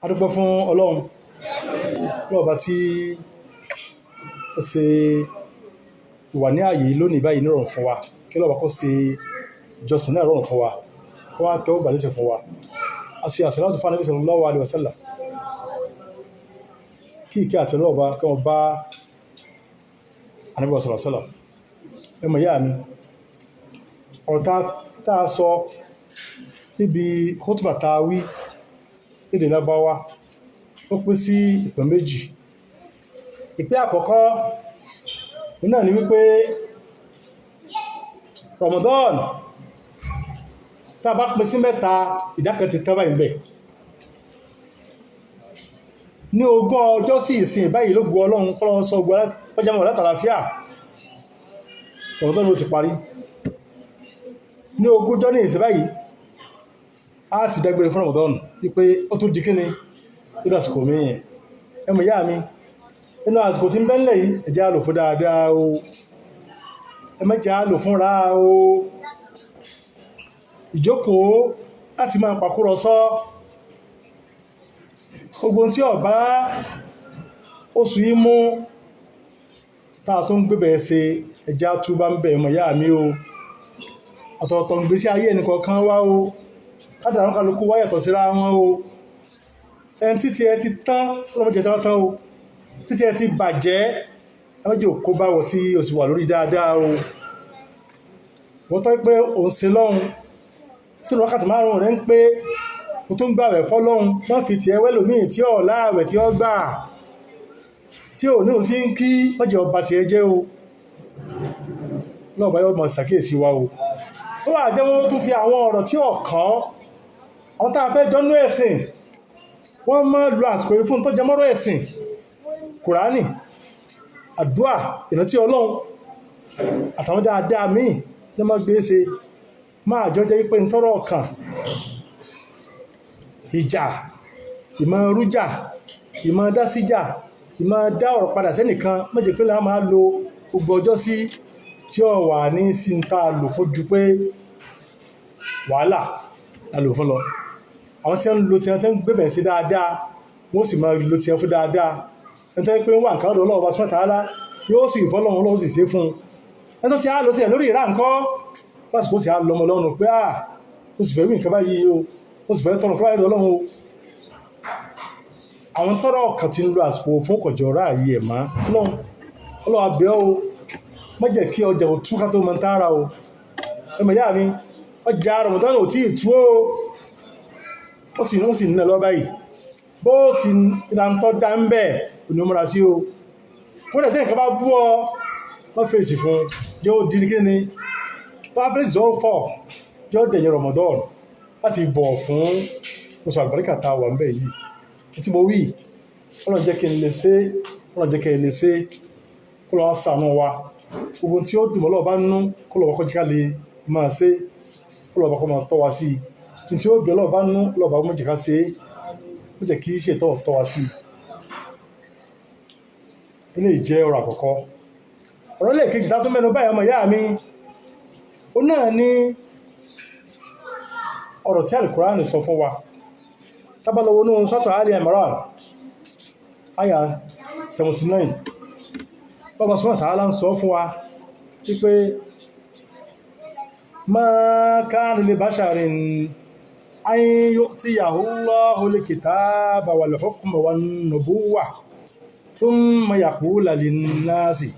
A dúpẹ́ fún Ọlọ́run lọ́ọ̀bá tí ó ṣe ìwà ní ààyè lónìí báyìí nírọ̀rùn fún wa, kí lọ́ọ̀bá kó ṣe ìjọsìn náà rọrùn fún wa, kó wá tẹ́wọ́ gbà lẹ́sẹ̀ fún wa. A ṣe àsàlátù fún Ànábì sallallahu alaihi wasallam, kí ìkẹ́ àti ọlọ́ọ̀bá kí wọ́n bá Ànábì sallallahu alaihi wasallam. Ẹ mọ̀ ìyá mi, ọ̀rọ̀ tá a sọ níbi kútùbà tá a wí lédè Lárúbáwá, ó pín sí ìpín méjì. Ìpín àkọ́kọ́ náà ni wípé Ramadan tá a bá pín sí mẹ́ta, ìdá kan ti tán báyìí ń bẹ̀. Ní ogún ọjọ́ sí ìsìn báyìí ló gbọ́ Ọlọ́run kọ́lọ́run sọ ogun ọjà mọ̀ látàlàáfíà, Ramadan ló ti parí. Ní ogún ọjọ́ ní ìsìn báyìí a ti dágbére fún Ramadan wípé ó tún di kíni tó dàsìkò mí yẹn. Ẹ mọ̀ ìyá mi, nínú àsìkò tí ń bẹ́ńlẹ̀ yìí, ẹ jẹ́ á lò fún dáadáa o, ẹ má jẹ́ á lò fúnra o. Ìjókòó láti máa pàkúrọ̀sọ gbogbo tí ọ̀bá oṣù yìí mú tá a tó ń gbébẹ̀ ṣe, ẹ jẹ́ á túbá ń bẹ̀, mọ̀ ìyá mi o. Ọ̀tọ̀ọ̀tọ̀ ń gbésí ayé ẹnìkọ̀ọ̀kan wá o, kádàrá kálukú wá yàtọ̀ síra wọn o. Ẹni títí ẹ ti tán lọ́mọdé tán tán o, títí ẹ ti bàjẹ́ ẹmọ́jì òkó bá wọ̀ tí o sì wà lórí dáadáa o. Wọ́n tọ́ pé òun sin lọ́hun tí wákàtí márùn-ún rẹ̀ ń pé o tún gbà rẹ̀ fọ́lọ́hun, má fi tiẹ̀ wẹ́lòmíì tí ọ̀ láàwẹ̀ tí ó gbà tí ò ní òun ti ń kí, mọ́jì ọba tiẹ̀ jẹ́ o. Lọ́ọ̀bá yóò mọ̀ ṣàkíyèsí wa o. Ó wà jẹ́ wọ́n tún fi àwọn ọ̀rọ̀ tí ò kàn àwọn tá a fẹ́ jọ́nú ẹ̀sìn, wọ́n máa lo àsìkò yìí fún tó jẹ mọ́rọ̀ ẹ̀sìn, Kùránì, àdúà, ìrántí Ọlọ́run àtàwọn dáadáa míì ní wọ́n gbé ṣe. Máa jọ jẹ́ pé ń tọ́rọ̀ ọkàn, ìjà, ìmọ̀ rújà, ìmọ̀ dá síjà, ìmọ̀ dá ọ̀rọ̀ padà sẹ́nìkan, má jẹ́ pé láwọn máa lo gbogbo ọjọ́ sí tí ó wà ní sí ń tá a lò fojú pé wàhálà la lò fún lọ. Àwọn tí wọ́n ń lo tí wọ́n ń gbébẹ̀ sí dáadáa, wọ́n sì máa lo tí wọ́n fún dáadáa. Ẹni tó yẹ pé ń wà nǹkan lọ́dọ̀ Ọlọ́run bá sọ́tà tààlà yóò sì fọ́lọ́run, Ọlọ́run sì ṣe fún un. Ẹni tó ti á lo tiẹ̀ lórí ìrà ńkọ́, lásìkò tí a lọmọ lọ́rùn pé à ó sì fẹ́ wí nǹkan báyìí o, ó sì fẹ́ tọrọ nǹkan báyìí lọ́dọ̀ Ọlọ́run o. Àwọn tọ́rọ̀ kan ti ń lo àsìkò fún kọ̀jọ̀ ráàyè ẹ̀ mọ́. Ọlọ́run, Ọlọ́run a bẹ̀ ọ́ o, má jẹ́ kí ọjà ò tú ká tó mọ ń tààrà o. Ẹ mọ̀ ìyá mi, ọjà Ramadan ò tí ì tú o, ó sì ń ná lọ báyìí. Bó ti ra ń tọ́ dá ń bẹ̀ ò ní múra sí o. Kódà tí nǹkan bá bú ọ, wọ́n fèsì fún un, jẹ́ ó di kí ni tó bá fèsì tó fọ̀, jẹ́ ó dẹ̀yìn Ramadan láti bọ̀ fún oṣù àlùbáríkà tá a wà ń bẹ̀ yìí. Tí mo wí, Ọlọ́run jẹ́ kí n lè ṣe, Ọlọ́run jẹ́ kí n lè ṣe, kó lọ́wọ́ ṣàánú wa. Gbogbo tí ó dùn mọ́ Ọlọ́run bá nú, kó lọ́wọ́ kọjá lè máa ṣe, kó lọ́wọ́ kó máa tọ́ wa sí i. Ní tí ó bí Ọlọ́run bá nú, Ọlọ́run bá mọ̀ jẹ́ ká ṣe é, ó jẹ́ kí ṣètò tọ́ wa sí i. Eléyìí jẹ́ ọ̀rọ̀ àkọ́kọ́. Ọ̀rọ̀ lẹ́ẹ̀kejì tá tó mẹ́nu báyìí, ọmọ ìyá mi, ó náà ní ọ̀rọ̀ tí Al-Qur'an sọ fún wa. Tá bá lọ wọnú sọ́tọ̀ Ali Imran, àyà 79, bàbá sọ́nà tààlà ń sọ fún wa wípé ma kana li basharin an yu'tiyahu Allahu al-kitaba wal-hukma wan-nubuwwa thumma yaqula lin-nasi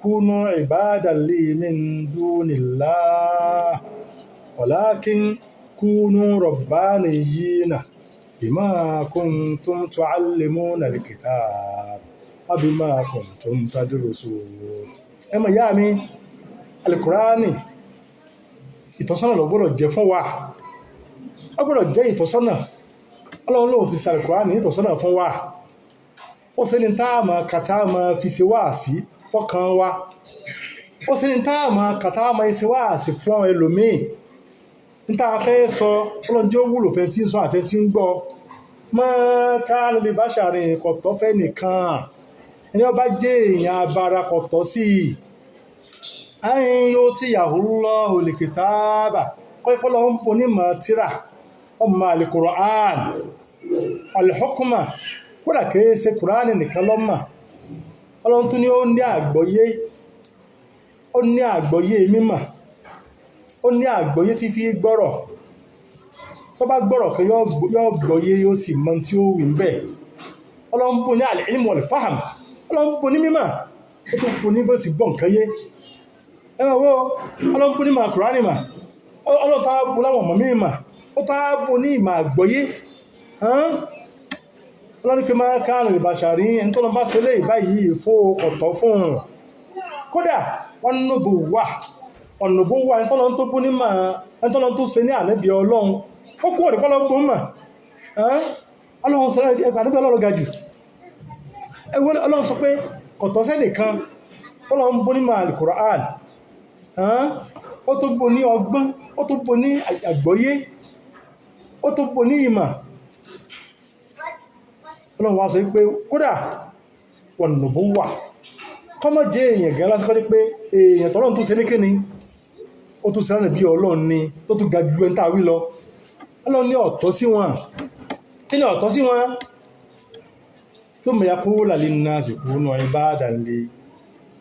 kunu ibadan li min dunillah walakin kunu rabbaniyina bima kuntum tu'allimuna al-kitab wa bima kuntum tadrusun. Ẹ mọ̀ ìyá mi, Al-Qur'ani ìtọ́sọ́nà ló gbọ́dọ̀ jẹ́ fún wa, ó gbọ́dọ̀ jẹ́ ìtọ́sọ́nà. Ọlọ́run lóun ti sa Al-Qur'ani ní ìtọ́sọ́nà fún wa, ó ṣe ní táàmà kàtàmà fi ṣe wáàsí fọ́kàn wa, ó ṣe ní táàmà kàtàmà ṣe wáàsí fún àwọn ẹlòmíì. Ní tá a fẹ́ sọ, Ọlọ́run jẹ́ ó wúlò fẹ́ tí ń sọ àti tí ń gbọ́. Mọ́ ká lè bá ṣàrin kọ̀tọ́ fẹ́ nìkan, ẹni ọba jẹ́ èèyàn abara kọ̀tọ́ sí i. Ayin yóò tí yàhú lọ olùkìtàbà kọ́ ìpọ́lọ́ ń pọ̀ nímọ̀ tíra ọmọ Al-Qur'an. Al-hukma, kódà kìí ṣe Kùránì nìkan lọ́mà. Ọlọ́run tún ní ó ní àgbọ́yé, ó ní àgbọ́yé mímọ̀, ó ní àgbọ́yé tí fi gbọ́rọ̀. Tó bá gbọ́rọ̀ kan yóò gbọ́yé, yóò sì mọ tí ó wí ń bẹ̀. Ọlọ́run bùn ní al-ilm wal-fahm, Ọlọ́run bùn ní mímọ̀, ó tún fún ní bó ti gbọ́ nǹkan yé. Ẹ máa wo, Ọlọ́run bùn ní mà Kùránì mà, Ọlọ́run tá a bùn láwọn ọmọ míì mà, ó tá a bùn ní ìmọ̀ àgbọ́yé. Ọlọ́run kí máa káàrin ìbàṣàrí ẹni tó lọ bá ṣe léyìí báyìí fún ọ̀tọ̀ fún un. Kódà ọ̀nàbò wà, ọ̀nàbò wà, ẹni tó lọ tó bú ní mà, ẹni tó lọ tó ṣe ní ànábì Ọlọ́run, ó kú òdìpọ́ lọ bú mà. Ọlọ́run sọ ẹgbẹ́ ànábì Ọlọ́run ga jù. Ọlọ́run sọ pé kọ̀tọ́ sẹ́nìkan tó lọ ń bú ní mà Al-Qur'an. Ó tó bú ní ọgbọ́n, ó tó bú ní àgbọ́yé, ó tó bú ní ìmọ̀. Ọlọ́run wá sọ wípé kódà ọ̀nàbó wà, kọ́mọ̀ jẹ́ èèyàn gan lásìkò ní pé èèyàn tọ́lọ́run tó ṣe ní kíni, ó tún ṣe lánàá bí Ọlọ́run ni, tó tún ga ju ẹni tá a wí lọ. Ọlọ́run ní ọ̀tọ̀ sí wọn. Kí ni ọ̀tọ̀ sí wọn? Thumma yaqulu linnasi kunu ibadan li.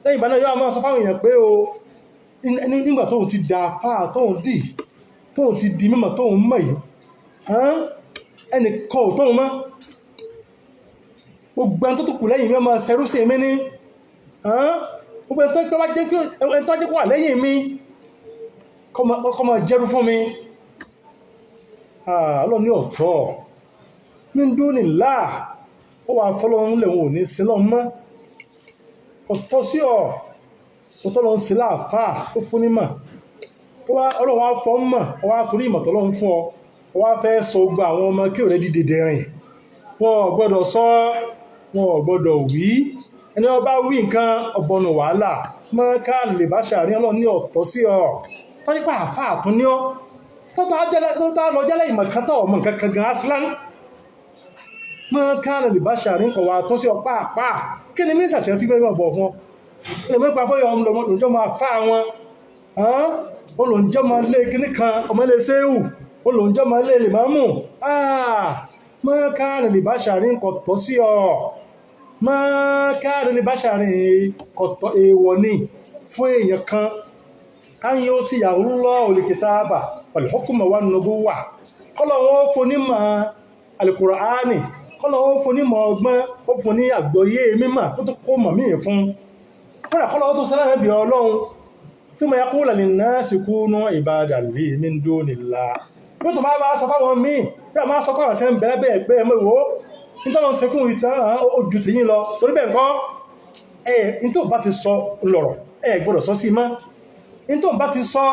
Lẹ́yìn ìgbà náà yóò máa sọ fáwọn èèyàn pé o, nígbà tóun ti da apá tóun dì, tóun ti di mímọ̀ tóun mọ̀ yìí, ẹnì kan ò tóun mọ́. Gbogbo ẹni tó tó kù lẹ́yìn mi ọmọ ṣẹrú sí mi ní. Gbogbo ẹni tó bá jẹ́ pé ẹni tó jẹ́ kó wà lẹ́yìn mi kó máa jẹ́rú fún mi. Ọlọ́run ní ọ̀tọ̀ min dunillah, ó wà fọlọ́run lẹ́wọ̀n ò ní sí lọ́n mọ́. Kò tọ́ sí ọ, kò tọ́ lọ ń sí láàfáà tó fún ní mọ̀. Ọlọ́run wá fọ́ mọ̀, ó wá torí ìmọ̀ tọ́lọ́run fún ọ, ó wá fẹ́ sọ gbogbo àwọn ọmọ kí òrẹ́ dìde dẹ̀rìn. Wọn ò gbọ́dọ̀ sọ, wọn ò gbọ́dọ̀ wí. Ẹni ó bá wí nǹkan ọ̀bọ̀nù wàhálà. Mọ́ ká lè bá ṣàárín Ọlọ́run ní ọ̀tọ̀ sí ọ. Tọ́jú pé àáfàá tún ní ọ. Tọ́tọ́ lọ jẹ́lẹ̀ ìmọ̀ kan tó ọmọ nǹkan kan gan aslan. Mọ́ ká lè bá ṣàárín kọ̀ wá tọ́ sí ọ pàápàá. Kí ni mínísà tí wọ́n fi bẹ́ẹ̀ bọ̀ fún ọ? Lè mọ́ pàpọ̀ yọ ọmọ máa fá wọn. Olùjọ́ máa lé kíní kan, ọmọ ilé séwù. Olùjọ́ máa lé lè máa mú. Mọ́ ká lè bá ṣàárín kọ̀ tọ́ sí ọ. Mọ́ ká lè bá ṣàárín kọ̀ tọ́ èèwọ̀ ni fún èèyàn kan. An yóò ti yàwó lọ olùkìtàbà wal-hukma wan-nubuwwa. Kọ́lọ̀ wọn fún ní mọ̀ Al-Qur'ani, kọ́lọ̀ wọn fún ní mọ̀ ọgbọ́n, ó fún ní àgbọ́yé mímọ̀ kó tó kó mọ̀ míì fún. Kódà kọ́lọ̀ tó sẹ́lá rẹ̀ bí Ọlọ́run. Thumma yaqulu linnasi kunu ibadan li min dunillah. Bí tó máa bá sọ fáwọn míì, bí a máa sọ fáwọn tí ń bẹ̀rẹ̀ bẹ́ẹ̀ pé ẹmọ ìwò, nítorí ṣe fún ìtàn ojú tìyín lọ, torí bẹ́ẹ̀ ńkọ́, ẹ̀ nítorí bá ti sọ lọ̀rọ̀, ẹ gbọ́dọ̀ sọ sí mọ́. Nítorí bá ti sọ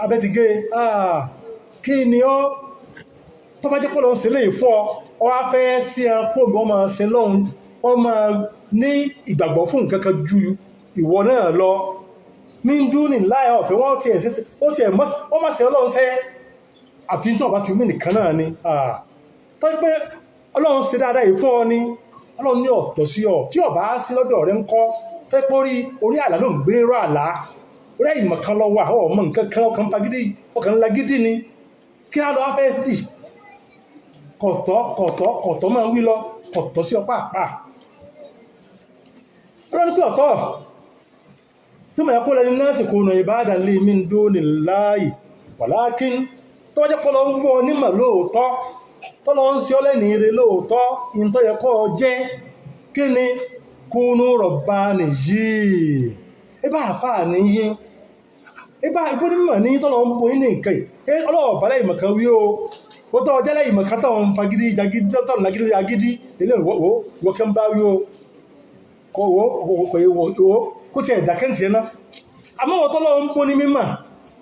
abẹ́tigé, kí ni ó tó bá jẹ́ pé lọ́n ṣe léyìí fún ọ, ọ wá fẹ́ sí ẹ pò bí wọ́n máa ṣe lọ́hun, wọ́n máa ní ìgbàgbọ́ fún nǹkan kan ju ìwọ náà lọ. Min dunillahi ọ̀fẹ́ wọ́n ti ẹ̀ wọ́n má ṣe Ọlọ́run ṣẹ́, àfi tó bá ti wí nìkan náà ni. Tó pé Ọlọ́run ṣe dáadáa yìí fún ọ ni, Ọlọ́run ní ọ̀tọ̀ sí ọ, tí ó bá sí lọ́dọ̀ rẹ ń kọ́, tó pé orí àlá ló ń gbé rọ àlá, orí ìmọ̀ kan lọ wà, ọmọ nǹkan kan, ọkàn fagídí, ọkàn lagídí ni, kí á lọ á fẹ́ dì. Kọ̀tọ́ kọ̀tọ́ kọ̀tọ́ máa ń wí lọ, kọ̀tọ́ sí ọ pàápàá. Ọlọ́run pé ọ̀tọ̀. Thumma yaqulu linnasi kunu ibadan li min dunillahi walakin, tó bá jẹ́ pé Ọlọ́run gbọ́ onímọ̀ lóòótọ́, tó lọ ń ṣe ọ́ lẹ́ni ire lóòótọ́, in tó yẹ kó jẹ́ kí ni kunu rabbaniyyin. Ibà àfáà níyí, ibà ìbónímọ̀ ní tó lọ ń bo ní nǹkan yìí. Ọlọ́run bá lẹ́yìn mọ̀kan wí o. Ó tọ́ ọjọ́ lẹ́yìn mọ̀kan tó ń fagídí jagídí tó ń lagídí agídí, ilé ìwọ̀ wọ́n kẹ́ ń bá wí o. Kò wó kò yẹ wò kó tiẹ̀ dákẹ́ǹtì yẹn ná. Àmọ́ wọ́n tọ́lọ́ ń bó ní mímọ̀,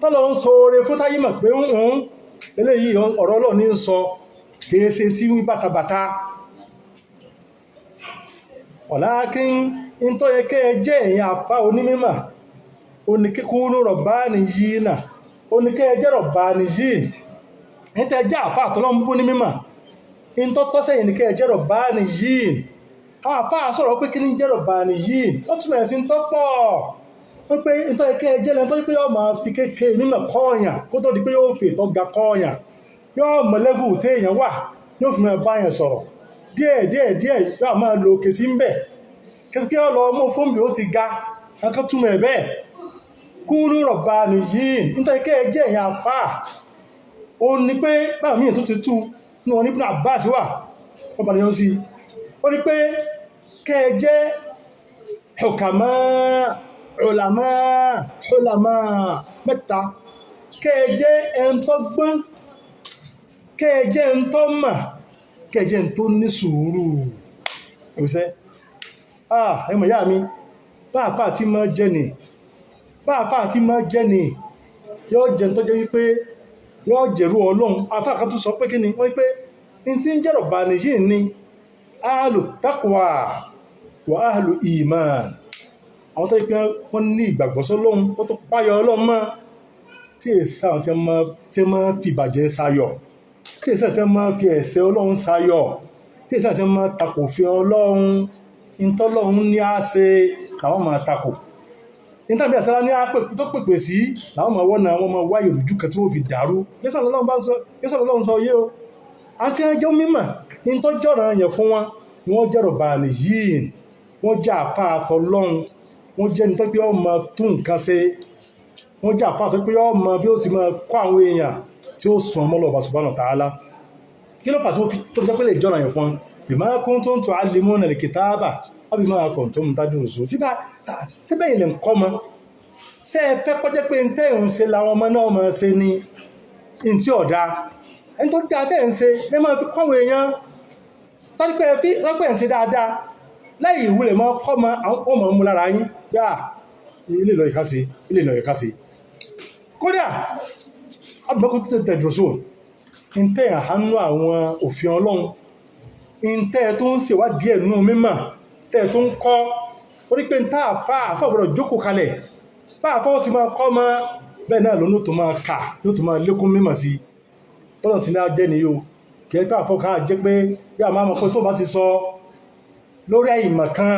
tọ́lọ́ ń sọ oore fún táyé mọ̀ pé ń eléyìí ọ̀rọ̀ Ọlọ́run ní ń sọ, kìí ṣe tí wí bàtàbàtà. Walakin ń tọ́ yẹ kẹ́ ẹ jẹ́ ẹ̀yin àfa onímímọ̀, oníkíkúnú rabbaniyina, oníkẹ́ ẹ jẹ́ rabbaniyyin. Ń tẹ́ jẹ́ àfa àtọ́lọ́ ń bó ní mímọ̀, ń tọ́ tọ́ sẹ́yìn ní kẹ́ ẹ jẹ́ rabbaniyyin. Àwọn àfa sọ̀rọ̀ pé kí ní jẹ́ rabbaniyyin, ó túmọ̀ sí ń tọ́ pọ̀. Wọ́n pé ń tọ́ yẹ kẹ́ ẹ jẹ́ lẹ́nu tó yẹ pé yóò máa fi kékeré mímọ̀ kọ́ọ̀yàn kó tó di pé yóò fi ìtọ́ ga kọ́ọ̀yàn, yóò mọ lẹ́fù tí èèyàn wà, yóò fi máa báyàn sọ̀rọ̀ díẹ̀ díẹ̀ díẹ̀, yóò máa lo òkè sí ń bẹ̀ kẹsíkẹ́ ọlọ mú fún bí ó ti ga kankan túmọ̀ ẹ̀ bẹ́ẹ̀. Kúnú rọ̀bà nìyí nítorí kẹ́ ẹ jẹ́ ẹ̀yàn afá. Ó ní pé báwọn míì tó ti tú ní wọn ní Ibn Abbas wà wọ́n bá ní sí, ó ní pé kẹ́ ẹ jẹ́ hukama, ulama, hulama mẹ́ta, kẹ́ ẹ jẹ́ ẹni tó gbọ́n, kẹ́ ẹ jẹ́ ẹni tó mà, kẹ́ ẹ jẹ́ ẹni tó ní sùúrù. Òṣẹ́ ẹmọ̀ ìyá mi, báàfà tí máa jẹ́ ni, báàfà tí máa jẹ́ ni, yóò jẹ́ tó jẹ́ wípé yóò jẹ̀rú Ọlọ́run. Afá kan tó sọ pé kí ni wọ́n ní pé ní tí ń jẹ́rọ̀ bá ní yìí ni ahlu taqwa wa ahlu iman, àwọn tó yẹ pé wọ́n ní ìgbàgbọ́ sọ́lọ́run, wọ́n tó páyọ Ọlọ́run mọ́, tí èsì àwọn tí wọ́n fi ìbàjẹ́ sayọ̀, tí èsì àwọn tí wọ́n fi ẹ̀ṣẹ̀ Ọlọ́run sayọ̀, tí èsì àwọn tí wọ́n takò fi Ọlọ́run, ìtọ́lọ́run ní á ṣe káwọn máa takò, nítorí àṣírá ní tó pèpè sí làwọn máa wọ́nà, wọn máa wá ìrújú kan tí wọ́n fi dàrú. Yẹ́sà lọ́lọ́run sọ yé o, àti ẹjọ́ mímọ̀ ní tó jọ̀ràn yẹn fún wọn ni wọ́n jẹ́rọ̀ bàálì yìí, wọ́n jẹ́ àfa àtọlọ́run, wọ́n jẹ́ ní tó pé ọmọ tún nǹkan ṣe, wọ́n jẹ́ àfa tó pé ọmọ bí ó ti máa kọ́ àwọn èèyàn tí ó sùn ọmọ lọ́ba subhanahu wa ta'ala. Kí ló fà tó fi jẹ́ pé lè jọ̀ràn yẹn fún wọn? Bima kuntum tu'allimuna al-kitaba wa bima kuntum tadrusun. Síbẹ̀ ilẹ̀ ń kọ́ mọ́, ṣé ẹ fẹ́ kọjá pé ń tẹ́ ìhun ṣe làwọn ọmọ náà máa ṣe ni ní tí ọ̀dà ẹni tó dáa tẹ́ ń ṣe ní máa fi kọ́wé èèyàn tọ́jú pé ń ṣe dáadáa láì ìwúlẹ̀ mọ́ kọ́ mọ́ àwọn ọmọ mú lára yín yá ilé ìlọ ìkásí, ilé ìlọ ìkásí. Kódà abúlé tó tẹ̀dùrọ̀sọ ń tẹ́ àhánú àwọn òfin Ọlọ́run, ń tẹ́ tó ń ṣèwádìí ẹ̀ nú mímọ̀ tẹ́ tó ń kọ́, torí pé ń tá àfá àfá gbọ́dọ̀ jókòó kalẹ̀ bá àfá ó ti máa kọ́ mọ́ bẹ́ẹ̀ náà lónú tó máa kà ló tó máa lékún mímọ̀ sí bọ́lọ̀ tí náà jẹ́ nìyó. Kì í pé àfọ́ ká jẹ́ pé yá máa mọ̀ pé tó bá ti sọ lórí àìmọ̀ kan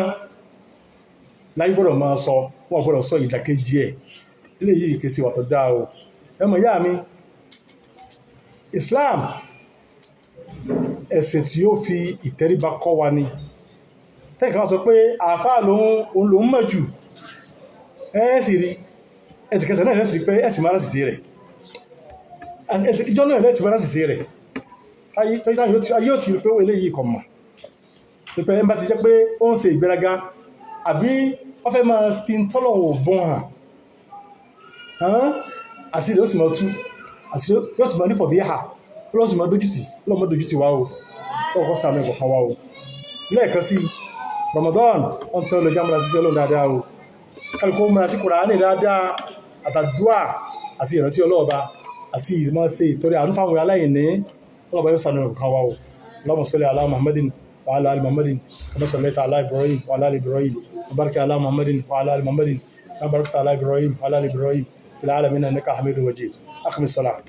láyé gbọ́dọ̀ máa sọ, wọ́n gbọ́dọ̀ sọ ìdàkejì ẹ̀. Ilé yìí kì í ṣe wà tó dáa o. Ẹ mọ̀ ìyá mi, Islam ẹ̀sìn tí ó fi ìtẹríba kọ́ wa ni. Tẹ́nìkan sọ pé àáfàá lòun lòun mọ̀ jù, ẹ sì rí ẹsìkẹsẹ̀ náà lẹ́sì pé ẹ̀sì máa rásìsí rẹ̀, ìjọ náà lẹ́tì máa rásìsí rẹ̀, ayé ò ti rí pé ó eléyìí kọ̀ mọ̀ pípẹ́ ẹ̀ bá ti jẹ́ pé ó ń ṣe ìgbéraga àbí wọ́n fẹ́ máa fi tọ́lọ̀ bọ́n hàn, àṣírí ó sì máa tú, àṣírí ó sì máa nífọ̀ọ́ bí hà, ó sì máa dójútì, ọlọ́mọ dójútì wá o, ọkọ̀ sàmì ọ̀kan wá o. Lẹ́ẹ̀kan sí, Ramadan wọ́n tẹ́ lọ jámọ́ra sí Ọlọ́run dáadáa o, kálukú múra sí Kùránì dáadáa, àtàdúà àti ìrántí ọlọ́ọ̀ba àti ìmọ̀ ṣe ìtọ́rẹ àánú fáwọn aláìní. Ọlọ́ọ̀ba yóò sànù ọ̀kan wa o. Allahumma salli ala Muhammadin wa ala ali Muhammadin kama sallaita ala Ibrahim wa ala ali Ibrahim wa barik ala Muhammadin wa ala ali Muhammadin kama barakta ala Ibrahim wa ala ali Ibrahim fil alamin innaka Hamidum Majid. Aqimis salat.